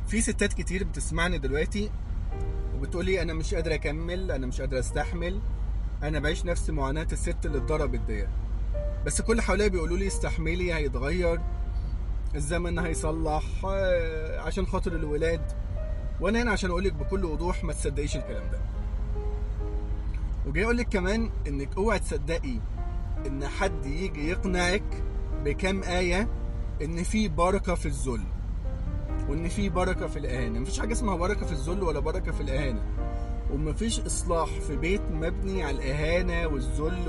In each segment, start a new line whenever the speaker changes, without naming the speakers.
في ستات كتير بتسمعني دلوقتي وبتقولي انا مش قادرة اكمل، انا مش قادرة استحمل، انا بعيش نفس معاناة الست اللي اتضربت ديت، بس كل حواليا بيقولوا لي استحملي، هيتغير، الزمن هيصلح، عشان خاطر الولاد. وانا هنا عشان اقولك بكل وضوح ما تصدقيش الكلام ده. وجاي اقولك كمان انك اوعي تصدقي ان حد يجي يقنعك بكام آية ان في بركة في الذل وان في بركة في الإهانة. مفيش حاجة اسمها بركة في الذل ولا بركة في الإهانة، ومفيش إصلاح في بيت مبني على الإهانة والذل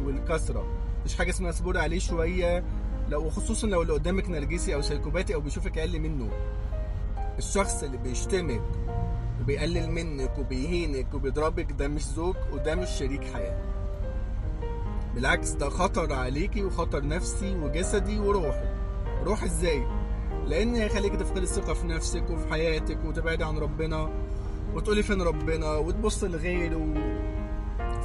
والكسرة. مفيش حاجة اسمها اصبر عليه شوية، لو وخصوصا لو اللي قدامك نرجسي أو سايكوباتي أو بيشوفك أقل منه. الشخص اللي بيشتمك وبيقلل منك وبيهينك وبيضربك ده مش زوج وده مش شريك حياة، بالعكس ده خطر عليكي وخطر نفسي وجسدي وروحي. روح ازاي؟ لان هيخليك تفقدي الثقة في نفسك وفي حياتك وتبعدي عن ربنا وتقولي فين ربنا وتبص لغيره.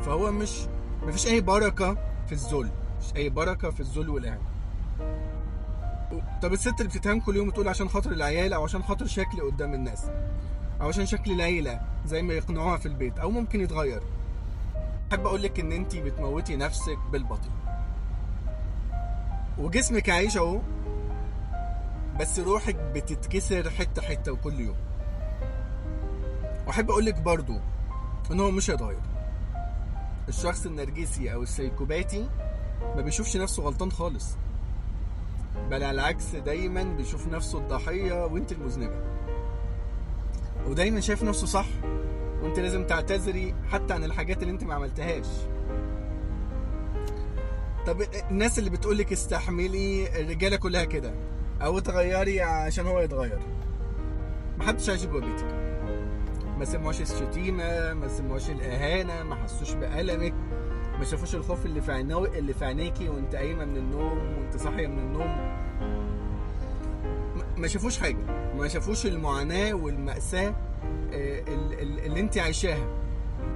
فهو مش مفيش اي بركة في الذل، مفيش اي بركة في الذل والإهانة. طب الست اللي بتتهان كل يوم وتقول عشان خاطر العيال او عشان خاطر شكلي قدام الناس او عشان شكل العيلة زي ما يقنعوها في البيت او ممكن يتغير، احب اقول لك ان انت بتموتي نفسك بالبطيء، وجسمك عايش اهو بس روحك بتتكسر حتة حتة وكل يوم. واحب اقول لك برضو ان هو مش هيتغير. الشخص النرجسي او السيكوباتي ما بيشوفش نفسه غلطان خالص، بل على العكس دايما بيشوف نفسه الضحية وانت المذنبه، ودايما شايف نفسه صح وانت لازم تعتذري حتى عن الحاجات اللي انت ما عملتهاش. طب الناس اللي بتقولك استحملي، الرجالة كلها كده، او تغيري عشان هو يتغير، محدش عايش جوه بيتك. ما سمعوش الشتيمة، ما سمعوش الاهانة، ما حسوش بألمك، ما شافوش الخوف اللي في عينيكي وانت قايمة من النوم وانت صاحية من النوم، ما شافوش حاجة، ما شافوش المعاناة والمأساة اللي انت عايشاها.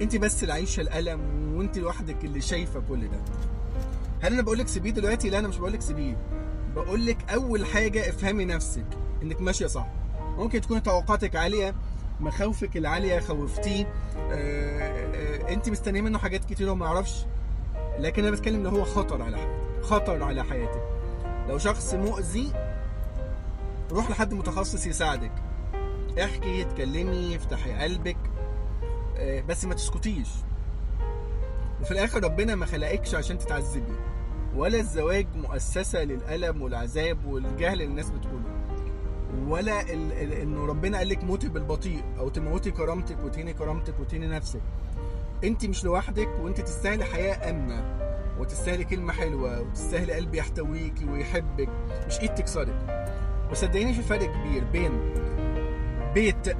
انت بس اللي عايشه الألم وانت لوحدك اللي شايفه كل ده. هل انا بقولك سيبيه دلوقتي؟ لا، انا مش بقولك سيبيه، بقولك اول حاجة افهمي نفسك انك ماشية صح. ممكن تكون توقعاتك عالية، مخاوفك العالية خوفتيه، انت مستنيه منه حاجات كتير وما يعرفش، لكن انا بتكلم لو هو خطر على حياتك، خطر على حياتك. لو شخص مؤذي روح لحد متخصص يساعدك، احكي، اتكلمي، افتحي قلبك، بس ما تسكتيش. وفي الاخر ربنا ما خلقكش عشان تتعذبي، ولا الزواج مؤسسة للألم والعذاب والجهل اللي الناس بتقوله، ولا انه ربنا قالك موتي بالبطيء او تموتي كرامتك وتهيني كرامتك وتهيني نفسك. انت مش لوحدك، وانت تستاهلي حياة آمنة وتستاهلي كلمة حلوة وتستاهلي قلب يحتويكي ويحبك، مش ايد تكسرك. وصدقيني في فرق كبير بين بيت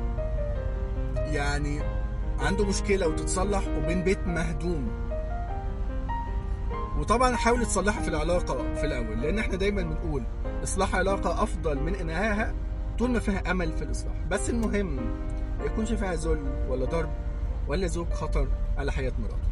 يعني عنده مشكلة وتتصلح وبين بيت مهدوم. وطبعا حاولي تصلحي في العلاقة في الأول، لأن احنا دايما بنقول إصلاح علاقة أفضل من إنهائها طول ما فيها أمل في الإصلاح. بس المهم ما يكونش فيها ذل ولا ضرب ولا زوج خطر على حياة مراته.